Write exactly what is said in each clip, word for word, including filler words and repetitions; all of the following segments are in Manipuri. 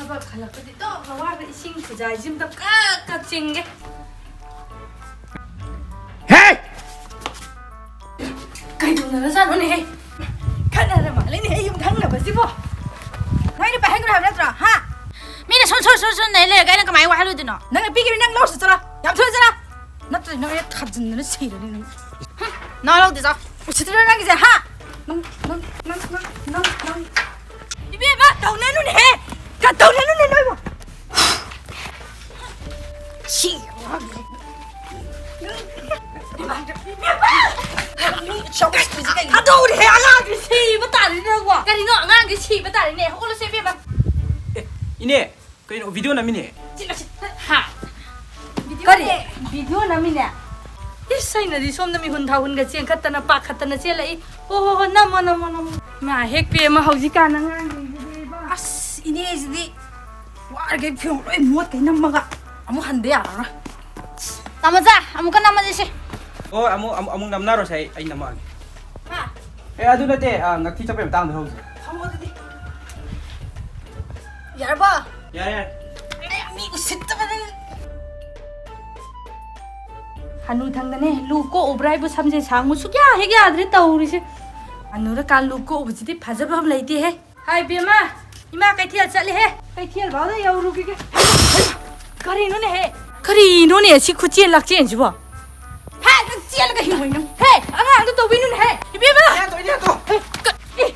ꯊꯕꯛ ꯍꯜꯂꯛꯄꯗꯤ ꯇꯣꯛ ꯅꯋꯥꯒ ꯏꯁꯤꯡ ꯈꯨꯖꯥꯏꯁꯤꯝꯗ ꯀꯛ ꯀꯛ ꯆꯤꯡꯒꯦ꯫ ꯍꯦ! ꯀꯩꯗꯧꯅꯔꯖꯥꯠꯅꯣꯅꯦꯍꯦ? ꯈꯠꯅꯔ ꯃꯥꯜꯂꯦꯅꯦꯍꯦ ꯌꯨꯝꯊꯪꯅꯕꯁꯤꯕꯣ꯫ ꯅꯣꯏꯅ ꯄꯥꯏꯍꯟꯈ꯭ꯔꯣ ꯍꯥꯏꯕ ꯅꯠꯇ꯭ꯔꯣ? ꯍꯥ? ꯃꯤꯅ ꯁꯨꯝ ꯁꯨꯝ ꯁꯨꯝ ꯁꯨꯝ ꯅꯩ ꯂꯩꯔꯒ ꯑꯩꯅ ꯀꯃꯥꯏꯅ ꯋꯥꯍꯜꯂꯨꯗꯣꯏꯅꯣ? ꯅꯪꯅ ꯄꯤꯈꯤꯕ ꯅꯪ ꯂꯧꯔꯁꯨ ꯆꯠꯂꯣ꯫ ꯌꯥꯝ ꯊꯨꯅ ꯆꯠꯂꯣ꯫ ꯅꯠꯇ꯭ꯔꯗꯤ ꯅꯪ ꯑꯩꯅ ꯊꯥꯖꯤꯟꯗꯅ ꯁꯤꯔꯅꯤ ꯅꯪ꯫ ꯍꯨꯝ, ꯅꯪ ꯂꯧꯗꯦ ꯆꯥꯎ꯫ ꯎꯁꯤꯠꯇ꯭ꯔꯤꯔꯣ ꯅꯪꯒꯤꯁꯦ, ꯍꯥ? ꯅꯪ, ꯅꯪ, ꯅꯪ, ꯅꯪ, ꯅꯪ, ꯅꯪ꯫ ꯏꯕꯦꯝꯃ, ꯇꯧꯅꯅꯨꯅꯦꯍꯦ! ꯀ-, ꯇꯧꯅꯅꯨꯅꯦ ꯅꯣꯏꯕꯨ! ꯁꯤ ꯑꯉꯥꯡꯁꯦ꯫ ꯏꯕꯦꯝꯃ! ꯊꯥꯗꯧꯔꯦꯍꯦ, ꯑꯉꯥꯡꯁꯦ ꯁꯤꯕ ꯇꯥꯔꯦꯅꯦ ꯅꯪꯕꯣ! ꯀꯔꯤꯅꯣ, ꯑꯉꯥꯡꯁꯦ ꯁꯤꯕ ꯇꯥꯔꯦꯅꯦ! ꯍꯧꯒꯠꯂꯁꯦ, ꯏꯕꯦꯝꯃ! ꯑꯦ, ꯏꯅꯦ! ꯀꯩꯅꯣ, ꯚꯤꯗꯤꯑꯣ ꯅꯝꯃꯤꯅꯦ꯫ ꯁꯤ, ꯁꯤ, ꯍꯥ? ꯀꯔꯤ? ꯚꯤꯗꯤꯑꯣ ꯅꯝꯃꯤꯅꯦ? ꯏꯁ, ꯑꯩꯅꯗꯤ ꯁꯣꯝꯗ ꯃꯤꯍꯨꯟ ꯊꯥꯍꯨꯟꯒ ꯆꯦꯟꯈꯠꯇꯅ ꯄꯥꯈꯠꯇꯅ ꯆꯦꯜꯂꯛꯏ꯫ ꯍꯣ, ꯍꯣ, ꯍꯣ, ꯅꯝꯃꯣ, ꯅꯝꯃꯣ, ꯅꯝꯃꯣ꯫ ꯃꯥ ꯍꯦꯛ ꯄꯦꯝꯃ ꯍꯧꯖꯤꯛꯀꯥꯟ ꯑꯉꯥꯡꯁꯤꯡꯁꯤꯗꯤꯕ꯫ ꯑꯁ, ꯏꯅꯦꯁꯤꯗꯤ ꯋꯥꯔꯤꯈꯩ ꯐꯤꯔꯣꯜ ꯂꯣꯏ ꯃꯣꯠꯈꯩ ꯅꯝꯃꯒ ꯑꯃꯨꯛ ꯍꯟꯕ ꯌꯥꯔꯔꯣꯏ꯫ ꯇꯥꯃꯣꯖꯥ, ꯑꯃꯨꯛꯀ ꯅꯝꯃꯁꯤ ꯁꯦ꯫ ꯍꯣꯏ, ꯑꯃꯨꯛ, ꯑꯃꯨꯛ, ꯑꯃꯨꯛ ꯅꯝꯅꯔꯣꯁꯦ, ꯑꯩ, ꯑꯩ ꯅꯝꯃꯛꯑꯒꯦ꯫ ꯍꯥ? ꯑꯦ, ꯑꯗꯨ ꯅꯠꯇꯦ, ꯑ, ꯉꯛꯊꯤ ꯆꯞꯄꯩ ꯃꯇꯥꯡꯗ ꯍꯧꯁꯦ꯫ ꯊꯝꯃꯣ ꯑꯗꯨꯗꯤ꯫ ꯌꯥꯔꯕꯣ? ꯌꯥꯔꯦ, ꯌꯥꯔꯦ꯫ ꯑꯩ ꯃꯤ ꯎꯁꯤꯠꯇꯕꯅ꯫ ꯍꯅꯨ ꯊꯪꯗꯅꯦ, ꯂꯨ ꯀꯣꯛꯎꯕ꯭ꯔꯥ ꯍꯥꯏꯕꯨ ꯁꯝꯁꯦ ꯁꯥꯡꯉꯨ ꯁꯨꯛꯌꯥ ꯍꯦꯛ ꯌꯥꯗ꯭ꯔꯦ ꯇꯧꯔꯤꯁꯦ꯫ ꯍꯅꯨꯔꯀꯥꯟ ꯂꯨ ꯀꯣꯛꯎꯕꯁꯤꯗꯤ ꯐꯖꯕ ꯑꯃ ꯂꯩꯇꯦꯍꯦ꯫ ꯍꯥꯏ ꯕꯦꯝꯃ, ꯏꯃꯥ ꯀꯩꯊꯦꯜ ꯆꯠꯂꯤꯍꯦ꯫ ꯀꯩꯊꯦꯜ ꯐꯥꯎꯗ ꯌꯧꯔꯨꯈꯤꯒꯦ꯫ ꯀꯔꯤꯅꯣꯅꯦꯍꯦ? ꯀꯔꯤꯅꯣꯅꯦ ꯁꯤ ꯈꯨꯠꯆꯦꯟ ꯂꯥꯛꯆꯦꯟꯁꯤꯕꯣ? ꯍꯦ, ꯅꯪ ꯆꯦꯜꯂꯒ ꯍꯤꯡꯉꯣꯏ ꯅꯪ꯫ ꯍꯦ, ꯑꯉꯥꯡꯗꯣ ꯇꯧꯕꯤꯅꯨꯅꯦꯍꯦ꯫ ꯏꯕꯦꯝꯃ! ꯏꯌꯥ, ꯇꯣ, ꯏꯌꯥ, ꯇꯣ꯫ ꯍꯦ, ꯀ-, ꯑꯦ!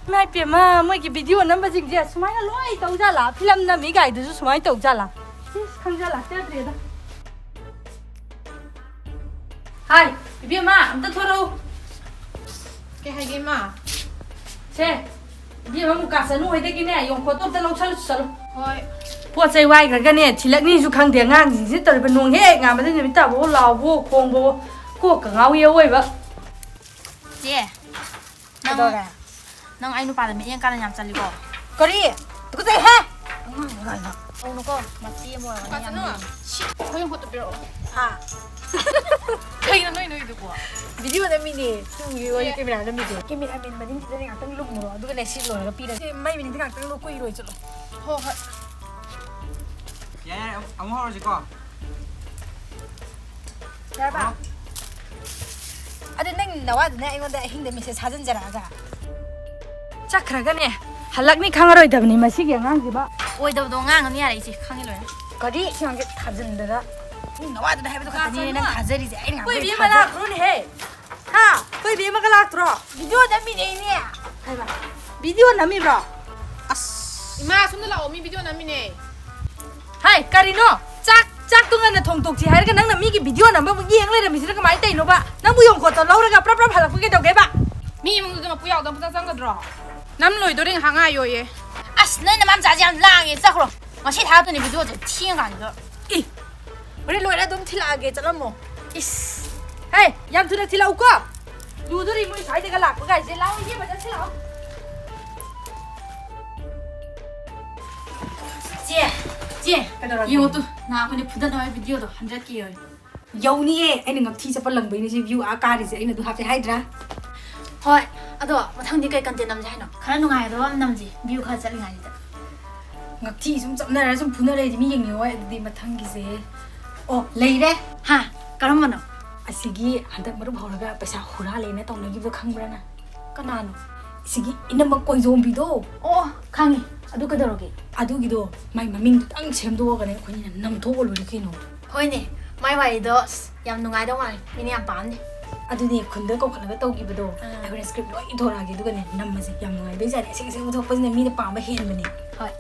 ꯏꯃꯥ ꯏꯄꯦꯝꯃ, ꯃꯣꯏꯒꯤ ꯚꯤꯗꯤꯑꯣ ꯅꯝꯕꯁꯤꯡꯁꯦ ꯁꯨꯃꯥꯏꯅ ꯂꯣꯏ ꯇꯧꯖꯥꯠꯂꯥ? ꯐꯤꯂꯝ ꯅꯝꯃꯤ ꯀꯥꯏꯗꯨꯁꯨ ꯁꯨꯃꯥꯏꯅ ꯇꯧꯖꯥꯠꯂꯥ? ꯏꯁ, ꯈꯪꯖ ꯂꯥꯛꯆꯗ꯭ꯔꯦꯗ꯫ ꯍꯥꯏ, ꯏꯕꯦꯝꯃ, ꯑꯝꯇ ꯊꯣꯔꯛꯎ꯫ ꯀꯩ ꯍꯥꯏꯒꯦ, ꯏꯃꯥ? ꯁꯦ, ꯏꯕꯦꯝꯃ, ꯃꯨꯀꯥ ꯆꯅꯨ ꯍꯣꯏꯗꯒꯤꯅꯦ, ꯌꯣꯡꯈꯣꯠꯇꯣ ꯑꯝꯇ ꯂꯧꯁꯜꯂꯨ ꯆꯠꯂꯨ꯫ ꯍꯣꯏ꯫ ꯄꯣꯠ ꯆꯩ ꯋꯥꯏꯈ꯭ꯔꯒꯅꯦ, ꯊꯤꯜꯂꯛꯅꯤꯁꯨ ꯈꯪꯗꯦ ꯑꯉꯥꯡꯁꯤꯡꯁꯤꯅ ꯇꯧꯔꯤꯕ, ꯅꯣꯡ ꯍꯦꯛ ꯉꯥꯟꯕꯗ ꯅꯨꯃꯤꯠ ꯇꯥꯕꯐꯥꯎ ꯂꯥꯎꯕꯋꯣ, ꯈꯣꯡꯕꯋꯣ, ꯀꯣꯛꯀ ꯉꯥꯎꯏ ꯑꯋꯣꯏꯕ꯫ ꯆꯦ, ꯅꯪ, ꯀꯩꯗꯧꯔꯦ? ꯅꯪ ꯑꯩ ꯅꯨꯄꯥꯗ ꯃꯤꯠꯌꯦꯡ ꯀꯥꯔꯟ ꯌꯥꯝ ꯆꯜꯂꯤꯀꯣ꯫ ꯀꯔꯤ? ꯇꯨꯀꯠꯆꯩꯍꯦ! ꯑꯉꯥꯡꯅꯤ ꯀꯥꯏꯅ꯫ ꯀꯧꯅꯨꯀꯣ, ꯃꯆꯦ ꯑꯃ ꯑꯣꯏꯔꯝꯒꯅꯤ, ꯌꯥꯝ ꯀꯥꯆꯅꯨ꯫ ꯅꯨꯡꯁꯤ꯫ ꯑꯩꯈꯣꯏ ꯍꯣꯠꯇꯣ ꯄꯤꯔꯛꯑꯣ꯫ ꯍꯥ? ꯀꯩꯅꯣ ꯅꯣꯏ ꯅꯣꯏꯗꯨꯕꯣ? ꯚꯤꯗꯤꯑꯣ ꯅꯝꯃꯤꯅꯦ, ꯇꯨꯡꯒꯤ ꯑꯣꯏ ꯑꯦ꯫ ꯀꯦꯃꯦꯔꯥ ꯅꯝꯃꯤꯁꯦ꯫ ꯀꯦꯃꯦꯔꯥꯃꯦꯟ ꯃꯅꯤꯡꯁꯤꯗꯅꯦ ꯉꯥꯛꯇꯪ ꯂꯨꯝꯃꯨꯔꯣ, ꯑꯗꯨꯒꯅꯦ ꯁꯤ ꯂꯣꯏꯔꯒ ꯄꯤꯔꯒꯦ꯫ ꯁꯤ ꯃꯩ ꯃꯅꯤꯡꯗꯤ ꯉꯥꯛꯇꯪ ꯂꯨ-, ꯀꯨꯏꯔꯣꯏ, ꯆꯠꯂꯣ꯫ ꯍꯣ, ꯍꯣꯏ꯫ ꯌꯥꯔꯦ, ꯌꯥꯔꯦ, ꯑꯃꯨꯛ, ꯑꯃꯨꯛ ꯍꯧꯔꯁꯤꯀꯣ꯫ ꯌꯥꯔꯕ? ꯑꯗꯨ ꯅꯪ ꯅꯋꯥꯗꯨꯅ ꯑꯩꯉꯣꯟꯗ ꯑꯍꯤꯡꯗ ꯃꯦꯁꯦꯖ ꯊꯥꯖꯤꯟꯖꯔꯛꯑꯒ? ꯆꯠꯈ꯭ꯔꯒꯅꯦ, ꯍꯜꯂꯛꯅꯤ ꯈꯪꯉꯔꯣꯏꯗꯕꯅꯤ ꯃꯁꯤꯒꯤ ꯑꯉꯥꯡꯁꯤꯃ꯫ ꯑꯣꯏꯗꯕꯗꯣ ꯉꯥꯡꯒꯅꯨ ꯌꯥꯔꯦ ꯏꯆꯦ, ꯈꯪꯉꯦ ꯂꯣꯏꯅ꯫ ꯀꯔꯤ? ꯁꯤ ꯑꯉꯥꯡꯁꯦ ꯊꯥꯖꯤꯟꯗꯅ꯫ ꯅꯪ ꯅꯋꯥꯗꯨꯅ ꯍꯥꯏꯕꯗꯣ ꯈꯛꯇꯅꯤꯅꯦ ꯅꯪ ꯊꯥꯖꯔꯤꯁꯦ, ꯑꯩꯅ ꯉꯥꯡꯕꯗꯤ ꯊꯥꯖ- ꯂꯥꯛꯈ꯭ꯔꯣꯅꯦꯍꯦ꯫ ꯍꯥ? ꯑꯩꯈꯣꯏ ꯏꯕꯦꯝꯃꯒ ꯂꯥꯛꯇ꯭ꯔꯣ? ꯚꯤꯗꯤꯑꯣ ꯅꯝꯃꯤꯅꯦ ꯏꯅꯦ꯫ ꯍꯥꯏꯕ꯫ ꯚꯤꯗꯤꯑꯣ ꯅꯝꯃꯤꯕ꯭ꯔꯣ? ꯑꯁ꯫ ꯏꯃꯥ, ꯁꯣꯝꯗ ꯂꯥꯛꯑꯣ, ꯃꯤ ꯚꯤꯗꯤꯑꯣ ꯅꯝꯃꯤꯅꯦ꯫ ꯍꯥꯏ, ꯀꯔꯤꯅꯣ? ꯆꯥꯛ, ꯆꯥꯛꯇꯣ ꯉꯟꯅ ꯊꯣꯡꯗꯣꯛꯁꯤ ꯍꯥꯏꯔꯒ ꯅꯪꯅ ꯃꯤꯒꯤ ꯚꯤꯗꯤꯑꯣ ꯅꯝꯕ ꯑꯃꯨꯛ ꯌꯦꯡ ꯂꯩꯔꯝꯃꯤꯁꯤꯅ ꯀꯃꯥꯏꯅ ꯇꯧꯔꯤꯅꯣꯕ? ꯅꯪꯕꯨ ꯌꯣꯡꯈꯣꯠꯇꯣ ꯂꯧꯔꯒ ꯄ꯭ꯔꯞ ꯄ꯭ꯔꯞ ꯍꯜꯂꯛꯄ ꯀꯩꯗꯧꯒꯦꯕ? ꯃꯤ ꯏꯃꯨꯡꯗꯨꯗ ꯃꯄꯨ ꯌꯥꯎꯗꯕ ꯄꯪꯆꯪ ꯆꯪꯒꯗ꯭ꯔꯣ? ꯅꯝ ꯂꯣꯏꯗꯣꯔꯦ, ꯉꯥꯏꯍꯥꯛ ꯉꯥꯏꯌꯣꯌꯦ꯫ ꯑꯁ, ꯅꯣꯏ ꯅꯃꯥ ꯃꯆꯥꯁꯦ ꯌꯥꯝ ꯂꯥꯡꯉꯦ, ꯆꯠꯈ꯭ꯔꯣ꯫ ꯉꯁꯤ ꯊꯥꯒꯠꯇꯣꯏꯅꯦ ꯚꯤꯗꯤꯑꯣꯁꯦ, ꯊꯦꯡꯉꯀꯥꯟꯁꯤꯗ꯫ ꯏ, ꯍꯣꯔꯦꯟ ꯂꯣꯏꯔ ꯑꯗꯨꯝ ꯊꯤꯜꯂꯛꯑꯒꯦ, ꯆꯠꯂꯝꯃꯣ꯫ ꯏꯁ, ꯍꯦ, ꯌꯥꯝ ꯊꯨꯅ ꯊꯤꯜꯂꯛꯎꯀꯣ꯫ ꯂꯨꯗꯣꯔꯤ ꯃꯣꯏ ꯁ꯭ꯋꯥꯏꯗꯒ ꯂꯥꯛꯄ ꯀꯥꯏꯁꯦ꯫ ꯂꯥꯛꯑꯣ, ꯏꯕꯦꯝꯃ, ꯆꯠꯁꯤ ꯂꯥꯛꯑꯣ꯫ ꯆꯦ, ꯆꯦ, ꯀꯩꯗꯧꯔꯒꯦ? ꯌꯦꯡꯉꯣ ꯇꯨ, ꯅꯍꯥꯟ ꯑꯩꯈꯣꯏꯅ ꯐꯨꯗꯠꯅꯕ ꯚꯤꯗꯤꯑꯣꯗꯣ, ꯍꯟꯗ꯭ꯔꯦꯠ ꯀꯦ ꯌꯧꯔꯦ꯫ ꯌꯧꯅꯤꯌꯦ, ꯑꯩꯅ ꯉꯛꯊꯤ ꯆꯠꯄ ꯂꯪꯕꯩꯅꯦ ꯁꯤ ꯚ꯭ꯌꯨ ꯑꯥ ꯀꯥꯔꯤꯁꯦ, ꯑꯩꯅ ꯑꯗꯨ ꯍꯥꯞꯄꯦ ꯍꯥꯏꯗ꯭ꯔꯥ? ꯍꯣꯏ, ꯑꯗꯣ ꯃꯊꯪꯗꯤ ꯀꯩ ꯀꯟꯇꯦꯟ ꯅꯝꯁꯦ ꯍꯥꯏꯅꯣ? ꯈꯔ ꯅꯨꯡꯉꯥꯏꯒꯗꯕ ꯑꯃ ꯅꯝꯁꯦ, ꯚ꯭ꯌꯨ ꯈꯔ ꯆꯠꯂꯤꯉꯥꯏꯁꯤꯗ꯫ ꯉꯛꯊꯤ ꯁꯨꯝ ꯆꯞꯅꯔ ꯁꯨꯝ ꯐꯨꯅ ꯂꯩꯔꯗꯤ ꯃꯤ ꯌꯦꯡꯅꯤꯡꯉꯣꯏ, ꯑꯗꯨꯗꯤ ꯃꯊꯪꯒꯤꯁꯦ꯫ ꯑꯣ, ꯂꯩꯔꯦ꯫ ꯍꯥ? ꯀꯔꯝꯕꯅꯣ? ꯑꯁꯤꯒꯤ ꯍꯟꯗꯛ ꯃꯔꯨꯞ ꯍꯧꯔꯒ ꯄꯩꯁꯥ ꯍꯨꯔꯥꯜꯂꯦꯅ ꯇꯧꯅꯈꯤꯕꯗꯣ ꯈꯪꯕ꯭ꯔꯥ ꯅꯪ? ꯀꯅꯥꯅꯣ? ꯁꯤꯒꯤ ꯏꯅꯝꯃ ꯀꯣꯏꯖꯣꯝꯕꯤꯗꯣ꯫ ꯑꯣ, ꯈꯪꯉꯤ꯫ ꯑꯗꯨ ꯀꯩꯗꯧꯔꯒꯦ? ꯑꯗꯨꯒꯤꯗꯣ ꯃꯥꯏ ꯃꯃꯤꯡꯗꯨꯇꯪ ꯁꯦꯝꯗꯣꯛꯑꯒꯅꯦ ꯑꯩꯈꯣꯏꯅꯤꯅ ꯅꯝꯊꯣꯛꯑ ꯂꯣꯏꯔꯦ ꯀꯩꯅꯣ꯫ ꯍꯣꯏꯅꯦ, ꯃꯥꯏ ꯋꯥꯔꯤꯗꯣ ꯑꯁ ꯌꯥꯝ ꯅꯨꯡꯉꯥꯏꯗꯧ ꯃꯥꯜꯂꯦ, ꯃꯤꯅ ꯌꯥꯝ ꯄꯥꯝꯅꯤ꯫ ꯑꯗꯨꯅꯦ, ꯈꯨꯟꯗ ꯀꯧꯈꯠꯂꯒ ꯇꯧꯈꯤꯕꯗꯣ, ꯑꯥ꯫ ꯑꯩꯈꯣꯏꯅ ꯁ꯭ꯀ꯭ꯔꯤꯞ ꯂꯣꯏ ꯏꯊꯣꯔꯛꯑꯒꯦ, ꯑꯗꯨꯒꯅꯦ ꯅꯝꯃꯁꯦ꯫ ꯌꯥꯝ ꯅꯨꯡꯉꯥꯏꯗꯣꯏꯖꯥꯠꯅꯤ, ꯑꯁꯦꯡ ꯑꯁꯦꯡꯕ ꯊꯣꯛꯄꯁꯤꯅ ꯃꯤꯅ ꯄꯥꯝꯕ ꯍꯦꯟꯕꯅꯦ꯫ ꯍꯣꯏ꯫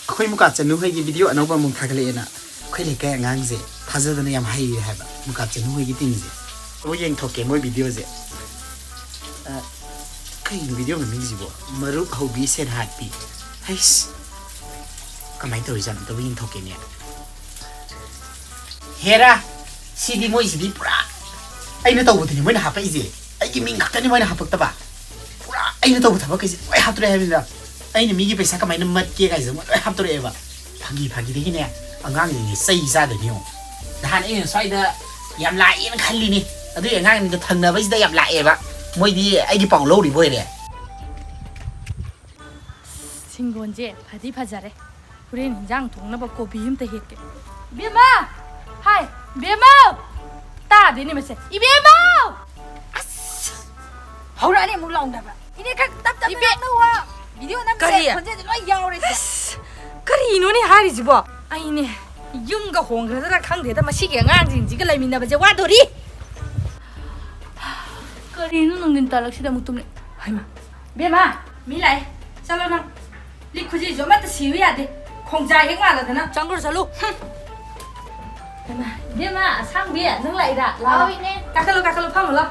ꯑꯩꯈꯣꯏ ꯃꯨꯀꯥ ꯆꯅꯨ ꯍꯣꯏꯒꯤ ꯚꯤꯗꯤꯑꯣ ꯑꯅꯧꯕ ꯑꯃꯨꯛ ꯊꯥꯒꯠꯂꯛꯑꯦꯅ ꯑꯩꯈꯣꯏ ꯂꯩꯀꯥꯏ ꯑꯉꯥꯡꯁꯦ ꯊꯥꯖꯗꯅ ꯌꯥꯝ ꯍꯩꯔꯦ ꯍꯥꯏꯕ, ꯃꯨꯀꯥ ꯆꯅꯨ ꯍꯣꯏꯒꯤ ꯇꯤꯝꯁꯦ꯫ ꯑꯃꯨꯛ ꯌꯦꯡꯊꯣꯛꯀꯦ ꯃꯣꯏ ꯚꯤꯗꯤꯑꯣꯁꯦ꯫ ꯑ, ꯀꯩꯅꯣ ꯚꯤꯗꯤꯑꯣ ꯃꯃꯤꯡꯁꯤꯕꯣ? ꯃꯔꯨꯞ ꯍꯧꯕꯤ ꯁꯦꯟ ꯍꯥꯠꯄꯤ꯫ ꯍꯩꯁ, ꯀꯃꯥꯏꯅ ꯇꯧꯔꯤꯖꯥꯠꯅꯣ? ꯑꯝꯇꯕꯨ ꯌꯦꯡꯊꯣꯛꯀꯦꯅꯦ꯫ ꯍꯦꯔꯥ, ꯁꯤꯗꯤ ꯃꯣꯏꯁꯤꯗꯤ ꯄꯨꯔꯥ ꯑꯩꯅ ꯇꯧꯕꯗꯨꯅꯤ ꯃꯣꯏꯅ ꯍꯥꯄꯛꯏꯁꯦ꯫ ꯑꯩꯒꯤ ꯃꯤꯡ ꯈꯛꯇꯅꯤ ꯃꯣꯏꯅ ꯍꯥꯄꯛꯇꯕ꯫ ꯄꯨꯔꯥ ꯑꯩꯅ ꯇꯧꯕ ꯊꯕꯛꯈꯩꯁꯦ ꯂꯣꯏ ꯍꯥꯞꯇꯣꯔꯦ ꯍꯥꯏꯕꯅꯤꯗ꯫ ꯑꯩꯅ ꯃꯤꯒꯤ ꯄꯩꯁꯥ ꯀꯃꯥꯏꯅ ꯃꯠꯀꯦ ꯀꯥꯏꯁꯦ ꯃꯣꯏ ꯂꯣꯏ ꯍꯥꯞꯇꯣꯔꯛꯑꯦꯕ꯫ ꯐꯥꯒꯤ ꯐꯥꯒꯤꯗꯒꯤꯅꯦ ꯑꯉꯥꯡꯁꯤꯡꯁꯦ ꯆꯩ ꯆꯥꯗꯣꯏꯅꯤ ꯌꯦꯡꯉꯣ꯫ ꯅꯍꯥꯟ ꯑꯩꯅ ꯁ꯭ꯋꯥꯏꯗ ꯌꯥꯝ ꯂꯥꯛꯑꯦꯅ ꯈꯜꯂꯤꯅꯤ, ꯑꯗꯨꯒꯤ ꯑꯉꯥꯡꯁꯤꯡꯗꯣ ꯊꯪꯅꯕꯁꯤꯗ ꯌꯥꯝ ꯂꯥꯛꯑꯦꯕ꯫ ꯃꯣꯏꯗꯤ ꯑꯩꯒꯤ ꯄꯥꯎ ꯂꯧꯔꯤꯕ ꯑꯣꯏꯔꯦ꯫ ꯁꯤꯡꯒꯣꯟꯁꯦ ꯐꯗꯤ ꯐꯖꯔꯦ꯫ ꯍꯣꯔꯦꯟ ꯏꯟꯖꯥꯡ ꯊꯣꯡꯅꯕ ꯀꯣꯕꯤ ꯑꯝꯇ ꯍꯦꯛꯀꯦ꯫ ꯕꯦꯝꯃ! ꯍꯥꯏ! ꯕꯦꯝꯃ! ꯇꯥꯗꯦꯅꯦ ꯃꯁꯦ꯫ ꯏꯕꯦꯝꯃ! ꯑꯁ! ꯍꯧꯔꯛꯑꯅꯤ ꯑꯃꯨꯛ ꯂꯥꯎꯅꯕ꯫ ꯏꯅꯦ, ꯈꯔ ꯇꯞ ꯇꯞꯅ ꯏꯕꯦ-, ꯉꯥꯡꯅꯧ ꯍꯥ꯫ ꯚꯤꯗꯤꯑꯣ ꯅꯝꯕꯗ ꯀꯔꯤ? ꯈꯣꯟꯖꯦꯜꯁꯦ ꯂꯣꯏ ꯌꯥꯎꯔꯦ ꯁꯤꯗ꯫ ꯑꯁ! ꯀꯔꯤꯅꯣꯅꯦ ꯍꯥꯏꯔꯤꯁꯤꯕꯣ? ꯑꯩꯅꯦ ꯌꯨꯝꯒ ꯍꯣꯡꯈ꯭ꯔꯗ꯭ꯔꯥ ꯈꯪꯗꯦꯗ, ꯃꯁꯤꯒꯤ ꯑꯉꯥꯡꯁꯤꯡꯁꯤꯒ ꯂꯩꯃꯤꯟꯅꯕꯁꯦ ꯋꯥꯗꯣꯔꯤ꯫ ꯀꯔꯤꯅꯣ ꯅꯨꯡꯊꯤꯟ ꯇꯥꯂꯛꯁꯤꯗ ꯑꯃꯨꯛ ꯇꯨꯝꯂꯦ? ꯍꯩꯃꯥ! ꯕꯦꯝꯃ! ꯃꯤ ꯂꯥꯛꯑꯦ꯫ ꯆꯠꯂꯣ ꯅꯪ꯫ ꯂꯤꯛ ꯈꯨꯖꯤꯁꯨ ꯑꯃꯠꯇ ꯁꯤꯌꯨ ꯌꯥꯗꯦ꯫ ꯈꯣꯡꯖꯥꯏ ꯍꯦꯛ ꯃꯥꯜꯂꯗꯅ꯫ ꯆꯪꯈ꯭ꯔꯣ ꯆꯠꯂꯨ꯫ ꯍꯨꯝ꯫ ꯍꯩꯃꯥ! ꯏꯕꯦꯝꯃ ꯑꯁꯥꯡꯕꯤ, ꯅꯪ ꯂꯥꯛꯏꯔꯥ? ꯂꯥꯛꯑꯣ꯫ ꯍꯥꯎ, ꯏꯅꯦ꯫ ꯀꯥꯈꯠꯂꯣ, ꯀꯥꯈꯠꯂꯣ, ꯐꯝꯃꯨ ꯂꯥꯎ꯫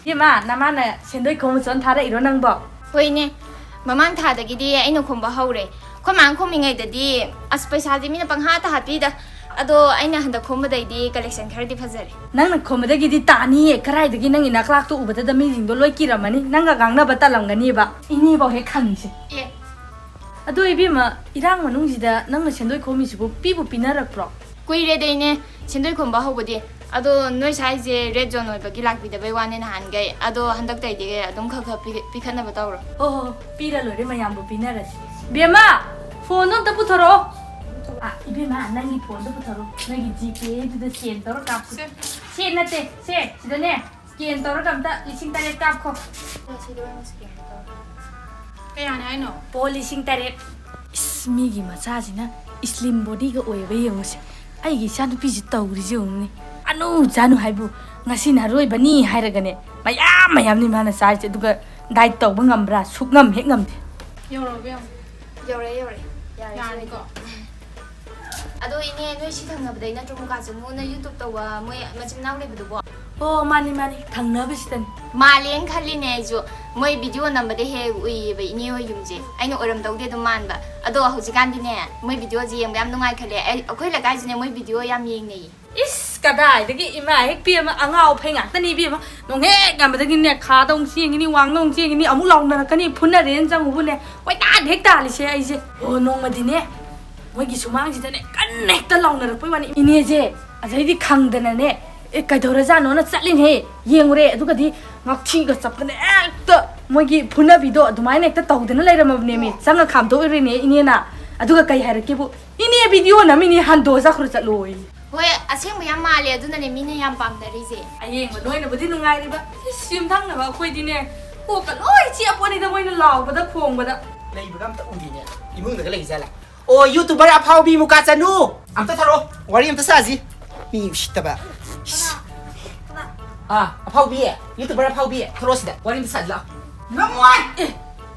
ꯏꯕꯦꯝꯃ, ꯅꯃꯥꯅ ꯁꯦꯟꯗꯣꯏ ꯈꯣꯝꯃꯨꯆꯣꯅ ꯊꯥꯔꯛꯏꯔꯣ ꯅꯪꯕꯣ? ꯍꯣꯏꯅꯦ, ꯃꯃꯥꯡ ꯊꯥꯗꯒꯤꯗꯤ ꯑꯩꯅ ꯈꯣꯝꯕ ꯍꯧꯔꯦ꯫ ꯑꯩꯈꯣꯏ ꯃꯥꯅ ꯈꯣꯝꯃꯤꯉꯩꯗꯗꯤ ꯑꯁ ꯄꯩꯁꯥꯗꯤ ꯃꯤꯅ ꯄꯪꯍꯥꯠꯇ ꯍꯥꯠꯄꯤꯗ꯫ ꯑꯗꯣ ꯑꯩꯅ ꯍꯟꯗꯛ ꯈꯣꯝꯕꯗꯩꯗꯤ ꯀꯂꯦꯛꯁꯟ ꯈꯔꯗꯤ ꯐꯖꯔꯦ꯫ ꯅꯪꯅ ꯈꯣꯝꯕꯗꯒꯤꯗꯤ ꯇꯥꯅꯤꯌꯦ, ꯀꯔꯥꯏꯗꯒꯤ ꯅꯪꯒꯤ ꯅꯈ꯭ꯂꯥꯛꯇꯣ ꯎꯕꯗꯗ ꯃꯤꯁꯤꯡꯗꯣ ꯂꯣꯏ ꯀꯤꯔꯝꯃꯅꯤ, ꯅꯪꯒ ꯉꯥꯡꯅꯕ ꯇꯜꯂꯝꯒꯅꯤꯕ꯫ ꯏꯅꯦꯐꯥꯎ ꯍꯦꯛ ꯈꯪꯉꯤꯁꯦ꯫ ꯑꯦ꯫ ꯑꯗꯣ ꯏꯕꯦꯝꯃ, ꯏꯔꯥꯡ ꯃꯅꯨꯡꯁꯤꯗ ꯅꯪꯅ ꯁꯦꯟꯗꯣꯏ ꯈꯣꯝꯃꯤꯁꯤꯕꯨ ꯄꯤꯕꯨ ꯄꯤꯅꯔꯛꯄ꯭ꯔꯣ? ꯀꯨꯏꯔꯦꯗ ꯏꯅꯦ, ꯁꯦꯟꯗꯣꯏ ꯈꯣꯝꯕ ꯍꯧꯕꯗꯤ꯫ ꯑꯗꯣ ꯅꯣꯏ ꯁ꯭ꯋꯥꯏꯁꯦ ꯔꯦꯗ ꯖꯣꯟ ꯑꯣꯏꯕꯒꯤ ꯂꯥꯛꯄꯤꯗꯕꯩ ꯋꯥꯅꯦ ꯅꯍꯥꯟꯈꯩ꯫ ꯑꯗꯣ ꯍꯟꯗꯛꯇꯩꯗꯤ ꯑꯗꯨꯝ ꯈꯔ ꯈꯔ ꯄꯤ-, ꯄꯤꯈꯠꯅꯕ ꯇꯧꯔꯣ꯫ ꯍꯣ, ꯍꯣ, ꯍꯣ, ꯄꯤꯔ ꯂꯣꯏꯔꯦ ꯃꯌꯥꯝꯕꯨ ꯄꯤꯅꯔꯁꯤ꯫ ꯕꯦꯝꯃ, ꯐꯣꯟꯗꯣ ꯑꯝꯇ ꯄꯨꯊꯣꯔꯛꯑꯣ꯫ ꯑ, ꯏꯕꯦꯝꯃ, ꯅꯪꯒꯤ ꯐꯣꯟꯗꯣ ꯄꯨꯊꯣꯔꯛꯑꯣ꯫ ꯅꯣꯏꯒꯤ ꯖꯤꯄꯦꯗꯨꯗ ꯁ꯭ꯀꯦꯟ ꯇꯧꯔ ꯀꯥꯞꯁꯤ꯫ ꯁꯦ꯫ ꯁꯦ ꯅꯠꯇꯦ, ꯁꯦ, ꯁꯤꯗꯅꯦ꯫ ꯁ꯭ꯀꯦꯟ ꯇꯧꯔꯒ ꯑꯝꯇ ꯂꯤꯁꯤꯡ ꯇꯔꯦꯠ ꯀꯥꯞꯈꯣ꯫ ꯁꯤꯗ ꯑꯣꯏꯅ ꯁ꯭ꯀꯦꯟ ꯇꯧꯔꯣ꯫ ꯀꯌꯥꯅꯦ ꯍꯥꯏꯅꯣ? ꯑꯣ, ꯂꯤꯁꯤꯡ ꯇꯔꯦꯠ꯫ ꯏꯁ, ꯃꯤꯒꯤ ꯃꯆꯥꯁꯤꯅ ꯁ꯭ꯂꯤꯝ ꯕꯣꯗꯤꯒ ꯑꯣꯏꯕ ꯌꯦꯡꯉꯨꯁꯦ꯫ ꯑꯩꯒꯤ ꯏꯆꯥꯅꯨꯄꯤꯁꯤ ꯇꯧꯔꯤꯁꯦ ꯌꯦꯡꯉꯨꯅꯦ꯫ ꯆꯥꯅꯨ ꯆꯥꯅꯨ ꯍꯥꯏꯕꯨ ꯉꯁꯤꯅ ꯑꯔꯣꯏꯕꯅꯤ ꯍꯥꯏꯔꯒꯅꯦ, ꯃꯌꯥꯝ ꯃꯌꯥꯝꯅꯤ ꯃꯥꯅ ꯆꯥꯔꯤꯁꯦ꯫ ꯑꯗꯨꯒ ꯗꯥꯏꯠ ꯇꯧꯕ ꯉꯝꯕ꯭ꯔꯥ? ꯁꯨꯛꯉꯝ ꯍꯦꯛ ꯉꯝꯗꯦ꯫ ꯌꯧꯔꯕ ꯌꯦꯡꯉꯣ꯫ ꯌꯧꯔꯦ, ꯌꯧꯔꯦ꯫ ꯌꯥꯔꯦ, ꯌꯥꯔꯅꯤꯀꯣ? ꯁꯤꯃꯗꯤ꯫ ꯑꯗꯣ ꯏꯅꯦ, ꯅꯣꯏ ꯁꯤ ꯊꯪꯅꯕꯗꯩ ꯅꯠꯇ꯭ꯔꯣ ꯃꯨꯀꯥ ꯆꯅꯨꯅ YouTube ꯇꯧꯕ ꯃꯣꯏ ꯃꯆꯤꯟ ꯃꯅꯥꯎ ꯂꯩꯕꯗꯨꯕꯣ? ꯑꯣ, ꯃꯥꯅꯤ, ꯃꯥꯅꯤ, ꯊꯪꯅꯕꯁꯤꯗꯅꯤ꯫ ꯃꯥꯜꯂꯦꯅ ꯈꯜꯂꯤꯅꯦ ꯑꯩꯁꯨ꯫ ꯃꯣꯏ ꯚꯤꯗꯤꯑꯣ ꯅꯝꯕꯗ ꯍꯦꯛ ꯍꯦꯛ ꯎꯏꯌꯦꯕ ꯏꯅꯦ ꯍꯣꯏ ꯌꯨꯝꯁꯦ꯫ ꯑꯩꯅ ꯑꯣꯏꯔꯝꯗꯧꯗꯤ ꯑꯗꯨꯝ ꯃꯥꯟꯕ꯫ ꯑꯗꯣ ꯍꯧꯖꯤꯛꯀꯥꯟꯗꯤꯅꯦ, ꯃꯣꯏ ꯚꯤꯗꯤꯑꯣꯁꯦ ꯌꯦꯡꯕ ꯌꯥꯝ ꯅꯨꯡꯉꯥꯏ ꯈꯜꯂꯦ꯫ ꯑꯩ, ꯑꯩꯈꯣꯏ ꯂꯩꯀꯥꯏꯁꯤꯅꯦ ꯃꯣꯏ ꯚꯤꯗꯤꯑꯣ ꯌꯥꯝ ꯌꯦꯡꯅꯩꯌꯦ꯫ ꯏꯁ, ꯀꯗꯥꯏꯗꯒꯤ ꯏꯃꯥ ꯍꯦꯛ ꯄꯦꯝꯃ, ꯑꯉꯥꯎ ꯑꯐꯩ ꯉꯥꯛꯇꯅꯤ ꯏꯕꯦꯝꯃ꯫ ꯅꯣꯡ ꯍꯦꯛ ꯉꯝꯕꯗꯒꯤꯅꯦ, ꯈꯥꯗ ꯑꯃꯨꯛ ꯆꯦꯟꯒꯅꯤ, ꯋꯥꯡꯗ ꯑꯃꯨꯛ ꯆꯦꯟꯒꯅꯤ, ꯑꯃꯨꯛ ꯂꯥꯎꯅꯔꯛꯀꯅꯤ, ꯐꯨꯅꯔꯦꯅ ꯆꯪꯉꯨꯕꯨꯅꯦ, ꯀꯣꯏꯇꯥꯟ ꯍꯦꯛ ꯇꯥꯜꯂꯤꯁꯦ ꯑꯩꯁꯦ꯫ ꯑꯣ, ꯅꯣꯡꯃꯗꯤꯅꯦ, ꯃꯣꯏꯒꯤ ꯁꯨꯃꯥꯡꯁꯤꯗꯅꯦ, ꯀꯟꯅ ꯍꯦꯛꯇ ꯂꯥꯎꯅꯔꯛꯄꯩ ꯋꯥꯅꯤ꯫ ꯏꯅꯦꯁꯦ ꯑꯗꯩꯗꯤ ꯈꯪꯗꯅꯅꯦ, "ꯑꯦ, ꯀꯩꯗꯧꯔꯖꯥꯠꯅꯣꯅ?" ꯆꯠꯂꯤꯅꯦ, ꯌꯦꯡꯉꯨꯔꯦ꯫ ꯑꯗꯨꯒꯗꯤ ꯉꯛꯊꯤꯒ ꯆꯞꯇꯅ ꯍꯦꯛꯇ ꯃꯣꯏꯒꯤ ꯐꯨꯅꯕꯤꯗꯣ ꯑꯗꯨꯃꯥꯏꯅ ꯍꯦꯛꯇ ꯇꯧꯗꯅ ꯂꯩꯔꯝꯃꯕꯅꯦꯃꯤ꯫ ꯆꯪꯉ ꯈꯥꯝꯗꯣꯛꯎꯔꯤꯅꯦ ꯏꯅꯦꯅ꯫ ꯑꯗꯨꯒ ꯀꯩ ꯍꯥꯏꯔꯛꯀꯦꯕꯨ, "ꯏꯅꯦ, ꯚꯤꯗꯤꯑꯣ ꯅꯝꯃꯤꯅꯦ, ꯍꯟꯗꯣ ꯆꯠꯈ꯭ꯔꯣ, ꯆꯠꯂꯣꯌꯦ"꯫ ꯍꯣꯏ, ꯑꯁꯦꯡꯕ ꯌꯥꯝ ꯃꯥꯜꯂꯦ, ꯑꯗꯨꯅꯅꯦ ꯃꯤꯅ ꯌꯥꯝ ꯄꯥꯝꯅꯔꯤꯁꯦ꯫ ꯑꯌꯦꯡꯕ ꯅꯣꯏꯅꯕꯨꯗꯤ ꯅꯨꯡꯉꯥꯏꯔꯤꯕ, ꯏꯁ, ꯌꯨꯝꯊꯪꯅꯕ ꯑꯩꯈꯣꯏꯗꯤꯅꯦ, ꯀꯣꯛꯀ ꯂꯣꯏ ꯆꯤꯛꯑꯄꯣꯠꯅꯤꯗ, ꯃꯣꯏꯅ ꯂꯥꯎꯕꯗ ꯈꯣꯡꯕꯗ꯫ ꯂꯩꯕꯒ ꯑꯝꯇ ꯎꯗꯦꯅꯦ, ꯏꯃꯨꯡꯗꯒ ꯂꯩꯖꯥꯠꯂꯥ? ꯑꯣ, YouTuber ꯑꯐꯥꯎꯕꯤ ꯃꯨꯀꯥ ꯆꯅꯨ, ꯑꯝꯇ ꯊꯣꯔꯛꯑꯣ, ꯋꯥꯔꯤ ꯑꯝꯇ ꯁꯥꯁꯤ꯫ ꯃꯤ ꯎꯁꯤꯠꯇꯕ꯫ ꯏꯁ꯫ ꯑꯥ, ꯑꯐꯥꯎꯕꯤ, YouTuber ꯑꯐꯥꯎꯕꯤ, ꯊꯣꯔꯛꯑꯣ ꯁꯤꯗ, ꯋꯥꯔꯤ ꯑꯝꯇ ꯁꯥꯁꯤ ꯂꯥꯛꯑꯣ꯫ ꯉꯝꯃꯣꯏ! ꯑꯦ,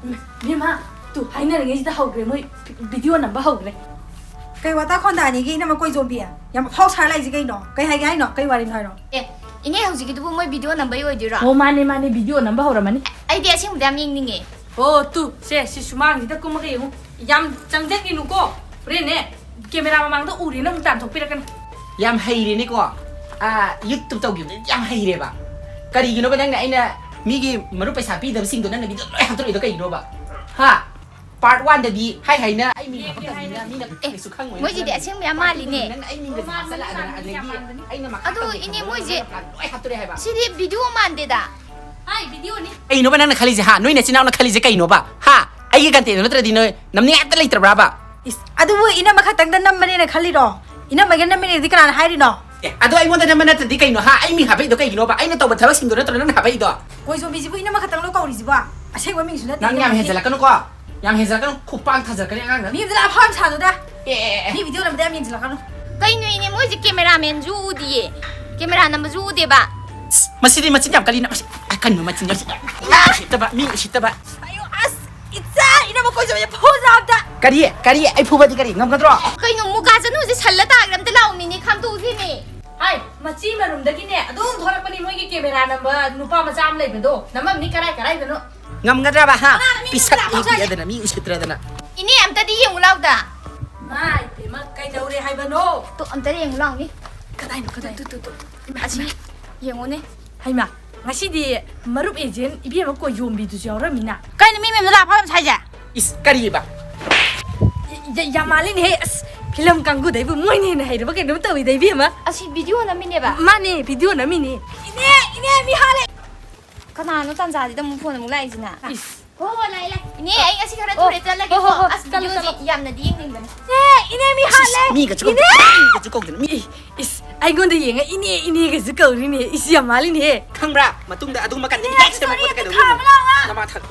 ꯏꯃꯥ, ꯇꯨ, ꯍꯥꯏꯅꯔꯤꯉꯩꯁꯤꯗ ꯍꯧꯈ꯭ꯔꯦ, ꯃꯣꯏ ꯚꯤꯗꯤꯑꯣ ꯅꯝꯕ ꯍꯧꯈ꯭ꯔꯦ꯫ ꯀꯩ ꯋꯥꯇꯥ ꯈꯣꯟꯗꯥꯅꯤꯒꯦ, ꯏꯅꯝꯃ ꯀꯣꯏꯖꯣꯝꯕꯤ? ꯌꯥꯝ ꯑꯐꯥꯎ ꯁꯥꯔ ꯂꯥꯛꯏꯁꯦ ꯀꯩꯅꯣ? ꯀꯩ ꯍꯥꯏꯒꯦ ꯍꯥꯏꯅꯣ? ꯀꯩ ꯋꯥꯔꯤꯅꯣ ꯍꯥꯏꯔꯣ? ꯑꯦ, ꯏꯅꯦ, ꯍꯧꯖꯤꯛꯀꯤꯗꯨꯕꯨ ꯃꯣꯏ ꯚꯤꯗꯤꯑꯣ ꯅꯝꯕꯩ ꯑꯣꯏꯗꯣꯏꯔꯣ? ꯑꯣ, ꯃꯥꯅꯦ, ꯃꯥꯅꯦ, ꯚꯤꯗꯤꯑꯣ ꯅꯝꯕ ꯍꯧꯔꯝꯃꯅꯤ꯫ ꯑꯩꯗꯤ ꯑꯁꯦꯡꯕꯗ ꯌꯥꯝ ꯌꯦꯡꯅꯤꯡꯉꯦ꯫ ꯑꯣ, ꯇꯨ, ꯁꯦ, ꯁꯤ ꯁꯨꯃꯥꯡꯁꯤꯗ ꯀꯨꯝꯃꯒ ꯌꯦꯡꯉꯨ꯫ ꯌꯥꯝ ꯆꯪꯁꯤꯟꯈꯤꯅꯨꯀꯣ, ꯍꯣꯔꯦꯟꯅꯦ꯫ ꯀꯦꯃꯦꯔꯥ ꯃꯃꯥꯡꯗ ꯎꯔꯦꯅ ꯑꯃꯨꯛ ꯇꯥꯟꯊꯣꯛꯄꯤꯔꯛꯀꯅꯤ꯫ ꯌꯥꯝ ꯍꯩꯔꯦꯅꯦꯀꯣ꯫ ꯑꯥ, YouTube ꯇꯧꯈꯤꯕꯗꯒꯤ ꯌꯥꯝ ꯍꯩꯔꯦꯕ꯫ ꯀꯔꯤꯒꯤꯅꯣꯕ ꯅꯪꯅ ꯑꯩꯅ ꯃꯤꯒꯤ ꯃꯔꯨꯞ ꯄꯩꯁꯥ ꯄꯤꯗꯕꯁꯤꯡꯗꯣ ꯅꯪꯅ ꯚꯤꯗꯤꯑꯣ ꯂꯣꯏ ꯍꯥꯞꯇꯣꯔꯛꯏꯗꯣ ꯀꯩꯒꯤꯅꯣꯕ? ꯍꯥ? Part one ꯗꯗꯤ ꯍꯥꯏ ꯍꯥꯏꯅ ꯑꯩ ꯃꯤꯡ ꯍꯥꯞꯄꯛꯇꯕꯅꯤꯅ ꯃꯤꯅ ꯑꯦ, ꯀꯩꯁꯨ ꯈꯪꯉꯣꯏ꯫ ꯃꯣꯏꯁꯤꯗꯤ ꯑꯁꯦꯡꯕ ꯌꯥꯝ ꯃꯥꯜꯂꯤꯅꯦ꯫ ꯅꯪꯅ ꯑꯩ ꯃꯤꯡꯒ ꯍꯥꯞꯆꯜꯂꯛꯑꯗꯅ ꯑꯗꯒꯤ ꯑꯩꯅ ꯃꯈꯥ ꯑꯗꯣ ꯇꯧꯒꯦ ꯏꯅꯦ, ꯈꯪꯕꯗꯣ ꯃꯣꯏꯁꯦ ꯅꯪꯅ ꯂꯣꯏ ꯍꯥꯞꯇꯣꯔꯛꯑꯦ ꯍꯥꯏꯕ꯫ ꯁꯤꯗꯤ ꯚꯤꯗꯤꯑꯣ ꯃꯥꯟꯗꯦꯗ꯫ ꯍꯥꯏ, ꯚꯤꯗꯤꯑꯣꯅꯤ꯫ ꯀꯩꯅꯣꯕ ꯅꯪꯅ ꯈꯜꯂꯤꯁꯦ, ꯍꯥ? ꯅꯣꯏ ꯅꯆꯤꯟ ꯅꯅꯥꯎꯅ ꯈꯜꯂꯤꯁꯦ ꯀꯩꯅꯣꯕ? ꯍꯥ? ꯑꯩꯒꯤ content ꯅꯠꯇ꯭ꯔꯗꯤ ꯅꯣꯏ ꯅꯝꯅꯤꯡꯉꯥꯏ ꯑꯝꯇ ꯂꯩꯇ꯭ꯔꯕ꯭ꯔꯥꯕ? ꯏꯁ, ꯑꯗꯨꯕꯨ ꯏꯅꯝꯃ ꯈꯛꯇꯪꯗ ꯅꯝꯕꯅꯦꯅ ꯈꯜꯂꯤꯔꯣ? ꯏꯅꯝꯃꯒ ꯅꯝꯃꯤꯅꯦꯗꯤ ꯀꯅꯥꯅ ꯍꯥꯏꯔꯤꯅꯣ? ꯑꯦ, ꯑꯗꯣ ꯑꯩꯉꯣꯟꯗ ꯅꯝꯕ ꯅꯠꯇ꯭ꯔꯗꯤ ꯀꯩꯅꯣ, ꯍꯥ? ꯑꯩ ꯃꯤꯡ ꯍꯥꯄꯛꯏꯗꯣ ꯀꯩꯒꯤꯅꯣꯕ? ꯑꯩꯅ ꯇꯧꯕ ꯊꯕꯛꯁꯤꯡꯗꯣ ꯅꯠꯇ꯭ꯔꯣ ꯅꯪꯅ ꯍꯥꯄꯛꯏꯗꯣ? ꯀꯣꯏꯖꯣꯝꯕꯤꯁꯤꯕꯨ ꯏꯅꯝꯃ ꯈꯛꯇꯪ ꯂꯣꯏ ꯀꯧꯔꯤꯁꯤꯕꯣ? ꯑꯁꯦꯡꯕ ꯃꯤꯡꯁꯨ ꯅꯠꯇꯦ ꯅꯪ ꯌꯥꯝ ꯏꯅꯝꯃꯒꯤ꯫ ꯍꯦꯟꯖꯜꯂꯛꯀꯅꯨꯀꯣ, ꯌꯥꯝ ꯍꯦꯟꯖꯜꯂꯛꯀꯅꯨ, ꯈꯨꯄꯥꯛ ꯊꯥꯖꯜꯂꯛꯀꯅꯤ ꯑꯉꯥꯡꯗ꯫ ꯃꯤ ꯑꯝꯇ ꯂꯥꯛꯑ ꯐꯝ ꯁꯥꯗꯨꯗ꯫ ꯑꯦ, ꯑꯦ, ꯑꯦ꯫ ꯃꯤ ꯚꯤꯗꯤꯑꯣ ꯅꯝꯕꯗ ꯌꯥꯝ ꯌꯦꯡꯁꯤꯜꯂꯛꯀꯅꯨ꯫ ꯀꯩꯅꯣ ꯏꯅꯦ, ꯃꯣꯏꯁꯦ ꯀꯦꯃꯦꯔꯥꯃꯦꯟꯁꯨ ꯎꯗꯤꯌꯦ, ꯀꯦꯃꯦꯔꯥ ꯅꯝꯕꯁꯨ ꯎꯗꯦꯕ꯫ ꯃꯁꯤꯗꯤ ꯃꯆꯤꯟ ꯌꯥꯝ ꯀꯜꯂꯤꯅ, ꯃꯁꯤ, ꯑ, ꯀꯟꯕ ꯃꯆꯤꯟ ꯌꯥꯝ ꯁꯤ-, ꯃꯤ ꯎꯁꯤꯠꯇꯕ, ꯃꯤ ꯎꯁꯤꯠꯇꯕ꯫ ꯑꯌꯣ, ꯑꯁ, ꯏꯆꯥ, ꯏꯅꯝꯃ ꯀꯣꯏꯖꯣꯝꯕꯤ ꯐꯨ ꯆꯥꯕꯗ꯫ ꯀꯔꯤ? ꯀꯔꯤ? ꯑꯩ ꯐꯨꯕꯗꯤ ꯀꯔꯤ ꯉꯝꯒꯗ꯭ꯔꯣ? ꯀꯩꯅꯣ, ꯃꯨꯀꯥ ꯆꯅꯨꯁꯦ ꯁꯜꯂ ꯇꯥꯈ꯭ꯔꯦ, ꯑꯝꯇ ꯂꯥꯛꯑꯣ, ꯃꯤꯅꯦ ꯈꯥꯝꯗꯣꯛꯎꯁꯤꯅꯦ꯫ ꯍꯥꯏ, ꯃꯆꯤ ꯃꯔꯨꯝꯗꯒꯤꯅꯦ ꯑꯗꯨꯝ ꯊꯣꯛꯂꯛꯄꯅꯤ ꯃꯣꯏꯒꯤ ꯀꯦꯃꯦꯔꯥ ꯅꯝꯕ ꯅꯨꯄꯥ ꯃꯆꯥ ꯑꯃ ꯂꯩꯕꯗꯣ꯫ ꯅꯝꯃꯝꯅꯤ ꯀꯔꯥꯏ ꯀꯔꯥꯏꯗꯅꯣ꯫ ꯉꯝꯒꯗ꯭ꯔꯕ, ꯍꯥ? ꯀꯅꯥꯅ ꯃꯤ ꯄꯤꯁꯛ ꯅꯝꯕ ꯍꯦꯛ ꯂꯥꯛꯑꯣ ꯄꯤꯛꯑꯗꯅ ꯃꯤ ꯎꯁꯤꯠꯇ꯭ꯔꯗꯅ꯫ ꯏꯅꯦ, ꯑꯝꯇꯗꯤ ꯌꯦꯡꯉꯨ ꯂꯥꯎꯗ꯫ ꯃꯥ ꯏꯕꯦꯝꯃ, ꯀꯩꯗꯧꯔꯦ ꯍꯥꯏꯕꯅꯣ? ꯇꯣ, ꯑꯝꯇ ꯌꯦꯡꯉꯨ ꯂꯥꯎꯅꯦ꯫ ꯀꯗꯥꯏꯅꯣ, ꯀꯗꯥꯏꯅꯣ? ꯇꯨ, ꯇꯨ, ꯇꯨ, ꯇꯨ꯫ ꯏꯃꯥ, ꯑꯁꯤ ꯏꯃꯥ꯫ ꯌꯦꯡꯉꯨꯅꯦ꯫ ꯍꯩꯃꯥ, ꯉꯁꯤꯗꯤ ꯃꯔꯨꯞ ꯑꯦꯖꯦꯟ ꯏꯕꯦꯝꯃ ꯀꯣꯏꯖꯣꯝꯕꯤꯗꯨꯁꯨ ꯌꯥꯎꯔꯝꯃꯤꯅ꯫ ꯀꯩꯅꯣ, ꯃꯤ ꯃꯌꯥꯝꯗ ꯂꯥꯛꯐꯝ ꯁꯥꯏꯁꯦ? ꯏꯁ, ꯀꯔꯤꯕ? ꯌꯥ-, ꯌꯥꯝ ꯃꯥꯜꯂꯤꯅꯦꯍꯦ꯫ ꯑꯁ, ꯐꯤꯂꯝ ꯀꯥꯡꯕꯨꯗꯩꯕꯨ ꯃꯣꯏꯅ ꯍꯦꯟꯅ ꯍꯩꯔꯕ ꯀꯩꯅꯣꯝ ꯇꯧꯏꯗ, ꯏꯕꯦꯝꯃ꯫ ꯑꯁꯤ ꯚꯤꯗꯤꯑꯣ ꯅꯝꯃꯤꯅꯦꯕ? ꯃꯥꯅꯦ, ꯚꯤꯗꯤꯑꯣ ꯅꯝꯃꯤꯅꯦ꯫ ꯏꯅꯦ, ꯏꯅꯦ, ꯃꯤ ꯍꯥꯠꯂꯦ꯫ ꯀꯅꯥꯅꯣ ꯇꯥꯟꯖꯥꯁꯤꯗ ꯑꯃꯨꯛ ꯐꯣꯟ ꯑꯃꯨꯛ ꯂꯥꯛꯏꯁꯤꯅ? ꯏꯁ꯫ ꯍꯣ, ꯍꯣ, ꯂꯥꯛꯑꯦ, ꯂꯥꯛꯑꯦ꯫ ꯏꯅꯦ, ꯑꯩ ꯉꯁꯤ ꯈꯔ ꯑꯣ, ꯊꯨꯔꯦ, ꯆꯠꯂꯒꯦꯀꯣ꯫ ꯍꯣ, ꯍꯣ, ꯍꯣ, ꯑꯁ, ꯆꯠꯂꯣ, ꯚꯤꯗꯤꯑꯣꯁꯦ ꯆꯠꯂꯣ꯫ ꯌꯥꯝꯅꯗꯤ ꯌꯦꯡꯅꯤꯡꯕꯅꯦ꯫ ꯏꯅꯦ, ꯏꯅꯦ, ꯃꯤ ꯍꯥꯠꯂꯦ꯫ ꯏꯁ, ꯃꯤꯒꯁꯨ ꯏꯅꯦ! ꯀꯧꯗꯅ, ꯃꯤꯒꯁꯨ ꯀꯧꯗꯅ, ꯃꯤ, ꯏꯁ, ꯑꯩꯉꯣꯟꯗ ꯌꯦꯡꯉ ꯏꯅꯦ, ꯏꯅꯦꯒꯁꯨ ꯀꯧꯔꯤꯅꯦ꯫ ꯏꯁ, ꯌꯥꯝ ꯃꯥꯜꯂꯤꯅꯦꯍꯦ꯫ ꯈꯪꯕ꯭ꯔꯥ? ꯃꯇꯨꯡꯗ ꯑꯗꯨꯒꯨꯝꯕ ꯀꯟꯇꯦꯟ ꯏꯅꯦ, ꯍꯦꯛ ꯁꯦꯝꯃꯛꯄꯗ sorry, ꯀꯩꯗꯧꯗꯣꯏꯅꯣ? ꯈꯥꯝꯃꯣ ꯂꯥꯛꯑꯣ꯫ ꯅꯃꯥ ꯊꯛ-,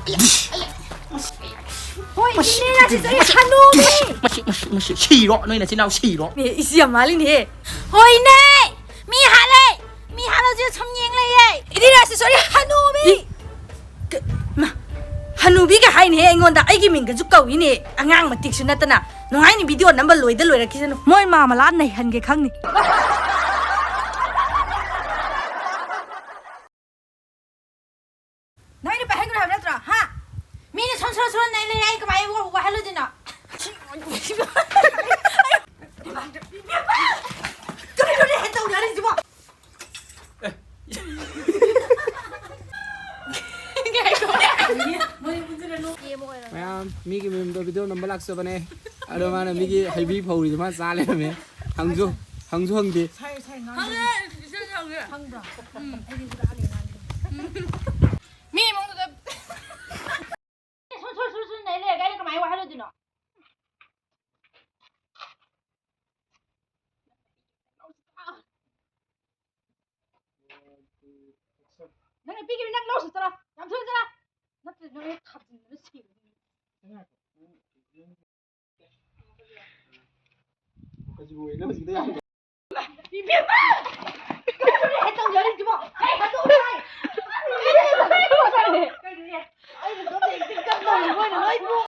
ꯍꯣꯏ, ꯃꯁꯤ ꯏꯅꯦ, ꯅꯪꯁꯦ ꯀꯔꯤ ꯍꯅꯨꯕꯤ꯫ ꯃꯁꯤ, ꯃꯁꯤ, ꯃꯁꯤ, ꯁꯤꯔꯣ? ꯅꯣꯏ ꯅꯆꯤꯟ ꯅꯅꯥꯎ ꯁꯤꯔꯣ? ꯏꯅꯦ, ꯏꯁ, ꯌꯥꯝ ꯃꯥꯜꯂꯤꯅꯦꯍꯦ꯫ ꯍꯣꯏꯅꯦ! ꯃꯤ ꯍꯥꯠꯂꯦ! ꯃꯤ ꯍꯥꯠꯂꯁꯦ ꯁꯨꯝ ꯌꯦꯡ ꯂꯩꯌꯦ! ꯏꯅꯦ, ꯔꯥꯁꯦꯁꯣꯔꯤ, ꯍꯅꯨꯕꯤ! ꯏ, ꯀ-, ꯃꯥ, ꯍꯅꯨꯕꯤꯒ ꯍꯥꯏꯅꯦꯍꯦ ꯑꯩꯉꯣꯟꯗ, ꯑꯩꯒꯤ ꯃꯤꯡꯒꯁꯨ ꯀꯧꯏꯅꯦ, ꯑꯉꯥꯡ ꯃꯇꯤꯛꯁꯨ ꯅꯠꯇꯅ꯫ ꯅꯨꯡꯉꯥꯏꯅꯤ, ꯚꯤꯗꯤꯑꯣ ꯅꯝꯕ ꯂꯣꯏꯗ ꯂꯣꯏꯔꯛꯈꯤꯁꯅꯨ, ꯃꯣꯏ ꯃꯥ ꯃꯂꯥ ꯅꯩꯍꯟꯒꯦ ꯈꯪꯅꯤ꯫ ꯅꯣꯏꯅ ꯄꯥꯏꯍꯟꯒꯅꯨ ꯍꯥꯏꯕ ꯅꯠꯇ꯭ꯔꯣ? ꯍꯥ? ꯃꯤꯅ ꯁꯣꯝ ꯁꯣꯝ ꯁꯣꯝ ꯅꯩ ꯂꯩꯔꯦ, ꯑꯩ ꯀꯃꯥꯏꯅ ꯋꯥ-, ꯋꯥꯍꯜꯂꯣꯏꯗꯣꯏꯅꯣ? ꯀꯔꯤꯅꯣꯅꯦ ꯍꯦꯛ ꯇꯧꯅꯔꯤꯁꯤꯕꯣ? ꯃꯌꯥꯝ, ꯃꯤꯒꯤ ꯃꯌꯨꯝꯗ ꯚꯤꯗꯤꯑꯣ ꯅꯝꯕ ꯂꯥꯛꯆꯕꯅꯦ꯫ ꯑꯗꯣ ꯃꯥꯅ ꯃꯤꯒꯤ ꯍꯩꯕꯤ ꯐꯧꯔꯤꯗꯣ ꯃꯥ ꯆꯥ ꯂꯩꯔꯝꯃꯦ꯫ ꯍꯪꯁꯨ, ꯍꯪꯁꯨ ꯍꯪꯗꯦ꯫ ꯍꯪꯉꯦ, ꯁꯤꯁꯨ ꯍꯪꯉꯦ꯫ ꯈꯪꯕ꯭ꯔꯣ? ꯎꯝ꯫ ꯑꯩꯗꯤ ꯍꯨꯔꯥꯜꯂꯦ ꯃꯥꯒꯤ꯫ ꯃꯤ ꯏꯃꯨꯡꯗꯨꯗ ꯁꯨꯝ ꯁꯨꯝ ꯁꯨꯝ ꯁꯨꯝ ꯅꯩ ꯂꯩꯔꯒ ꯑꯩꯅ ꯀꯃꯥꯏꯅ ꯋꯥꯍꯜꯂꯣꯏꯗꯣꯏꯅꯣ? ꯅꯪꯅ ꯄꯤꯈꯤꯕ ꯅꯪ ꯂꯧ ꯆꯠꯇꯔꯥ? ꯌꯥꯝ ꯊꯨꯅ ꯆꯠꯂ꯫ ꯅꯠꯇ꯭ꯔꯗꯤ ꯅꯪ ꯍꯦꯛ ꯊꯥꯖꯤꯟꯗꯅ ꯁꯤꯔꯅꯤ꯫ ꯏꯕꯦꯝꯃ! ꯀꯩꯅꯣꯅꯦ ꯍꯦꯛ ꯇꯧꯖꯔꯤꯁꯤꯕꯣ? ꯍꯦꯛ ꯍꯥꯏꯗꯣꯛꯎ ꯍꯥꯏ! ꯀꯩꯅꯣꯅꯦ? ꯑꯩꯅ ꯁꯣꯝꯗ acting ꯇꯧꯔꯤ, ꯃꯣꯏꯅ ꯂꯣꯏ ꯄꯨ-,